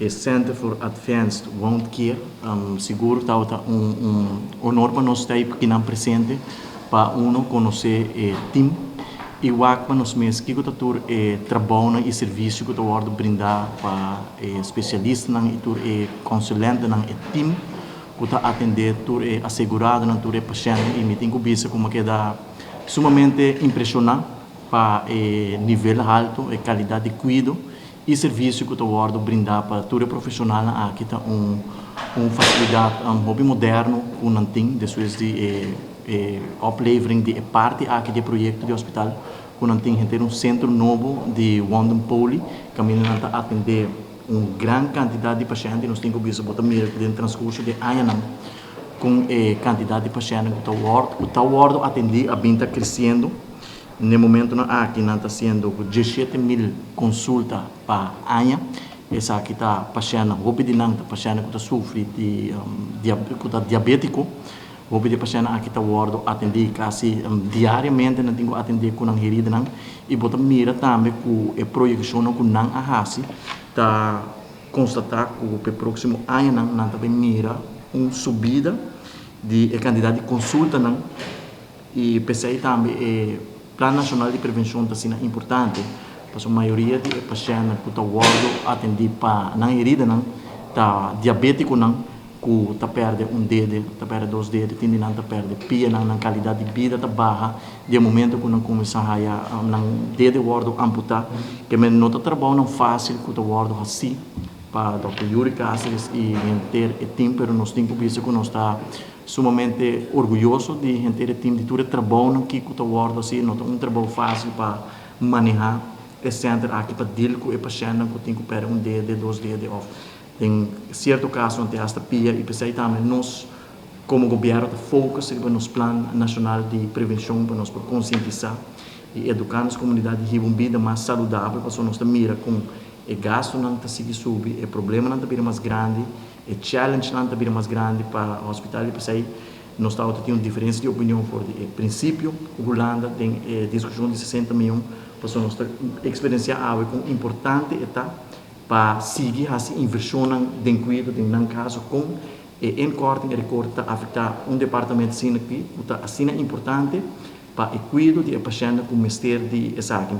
E Center for Advanced Wound Care, sigur ta un honor pa nos ta aki presente pa uno conoce e team y wak pa nos mes cu ta tur e trabou y servicio cu ta wordo brinda pa e specialistanan y tur e consulentenan, e team cu ta atende tur e aseguradonan, tur e pashent. Y mi tin cu bisa cu mi a keda sumamente impresiona pa e nivel halto y calidad di cuido y servicio cu ta wordo brinda pa tur e profesional aki. Ta un facilidad hopi moderno cu nan tin despues di oplevering di parti aki di proyecto di hospital, cu nan tin un centro nobo di wondenpoli caminda nan ta atende un gran cantidad di pashent. Nos tin cu bisa, bo ta mira den transcurso di añanan cu e cantidad di pashent cu ta wordo atendi a bin ta creciendo. Na momentonan aki nan ta haciendo 17 mil consulta pa aña. Esaki ta pashent, hopi di nan ta pashent cu ta sufri di cu ta diabetico. Hopi di pashent aki ta wordo atendi casi diariamente, nan tin cu atende cu nan heridanan. Y bo ta mira tambe cu e proyeccion cu nan a hasi ta constata cu e proximo aña nan tambe mira un subida di cantidad di consultanan. Y p'esey tambe e Plan Nacional di Prevencion ta asina importante, pasobra mayoria di pashent cu ta wordo atendi pa nan heridanan ta diabeticonan cu ta perde un dede, ta perde dos dede, tin di nan ta perde pianan, nan calidad di bida ta baha di momento cu nan cuminsa haya nan dede wordo amputa. Kiermen, no ta trabou facil cu ta wordo hasi pa Dr. Yuri Cáceres y henter e team, pero nos tin cu bisa cu nos ta sumamente orguyoso di henter e team, di tur e trabou cu ta wordo hasi. No ta un trabou facil pa maneha e center aki, pa deal cu e pashent cu tin cu perde un dede, dos dede of den cierto caso nan hasta pia. Y p'esey tambe nos como gobierno ta focus riba nos Plan Nacional di Prevencion pa nos por concientisa y educa nos comunidad di un bida mas saludabel, pa nos mira cu e gastonan ta sigui subi, e problemanan ta bira mas grandi, e challengenan ta bira mas grandi pa hospital. Y p'esey nos ta tin un diferencia di opinion for di principio. Hulanda tin discusion di 60 miyon, pa nos experiencia con importante ta pa sigui e inversion den cuido. Den nan caso, cu e inkorting, e recorte ta afecta un departamento asina aki, cu ta asina importante pa e cuido di pashent cu mester di esaki.